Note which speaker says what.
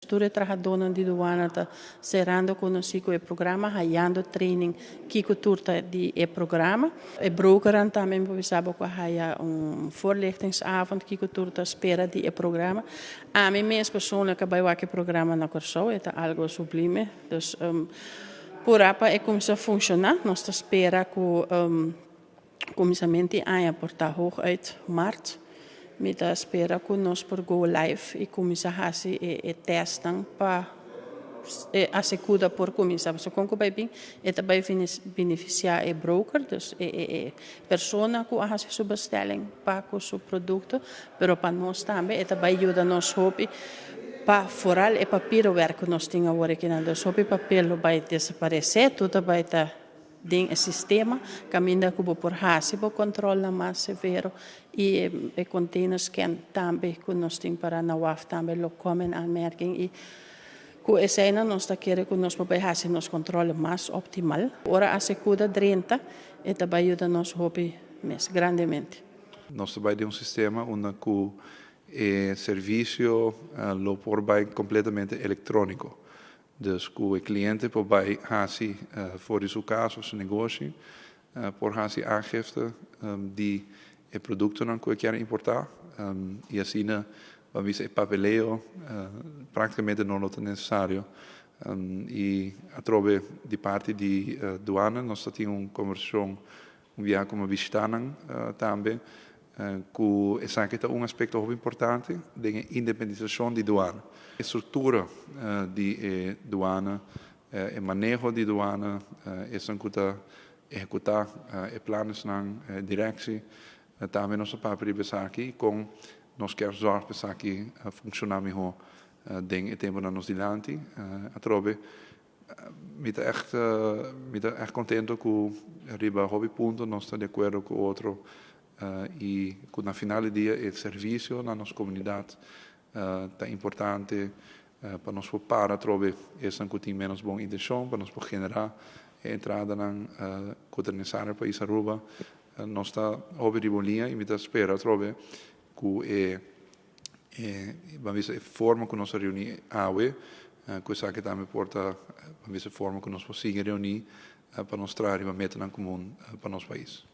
Speaker 1: Tur e trahadónan di duana ta serando konosí ku e programa, hayando training kiko tur ta di e programa. E brokernan tambe mi por bisa bo ku a haya un voorlichtingsavond kiko tur ta spera di e programa. Ami mes persoonlijk a bai wak e programa na Kòrsou, e ta algo sublime. Dus purá pa e kuminsá funshoná nos ta spera ku Kuminsamentu di aña por ta hooguit mart. Mi ta spera ku nos por go live i kuminsá hasi e tèstnan pa e Asecuda por kuminsá. Pasobra kon ku bai bin e ta bai benefisiá e broker, dus e persona ku a hasi su bestelling pa ku su produkto, pero pa nos tambe e ta bai yuda nos hopi pa foral e papierwerk ku nos tin awor akinan. Dus hopi papel lo bai desaparesé, tur ta bai ta Den e sistema kaminda ku bo por hasi bo kòntròlnan mas severo i e container scan tambe ku nos tin para na waf tambe lo kòm en aanmerking i ku eseinan nos ta kere ku nos por bai hasi nos kòntròl mas optimal. Ora Asekuda drenta e ta bai yuda nos hopi mes grandemente.
Speaker 2: Nos ta bai den un sistema unda ku e servisio lo por bai kompletamente elektróniko. Dus ku e kliente por bai hasi for di su kas of su negoshi, por hasi aangifte di e produktonan ku e kier importá i asina ban bisa e papeleo praktikamente no lo ta nesesario. I atrobe di parti di duana nos ta tin un kombersashon un biaha ku mi a bishitá nan tambe ku esaki ta un aspekto hopi importante den e independisashon di duana. E struktura di e duana, e maneho di duana, esnan ku ta ehekutá e planesnan, e direksi, tambe nos a papia riba esaki kon nos kier zòrg pa esaki funshoná mihó den e tempunan nos dilanti. Atrobe Mi ta ègt mi ta ègt kontento ku riba hopi punto nos ta di akuerdo ku otro i ku na final di dia e servisio na nos komunidat ta importante pa nos por para atrobe esnan ku tin ménos bon intenshon pa nos por generá e entradanan ku ta nesesario pa pais Aruba. Nos ta hopi riba un liña i mi ta spera atrobe ku e E ban bisa e forma ku nos a reuní awe, ku esaki tambe por ta ban bisa e forma ku nos por sigui reuní pa nos traha riba metanan komun pa nos pais.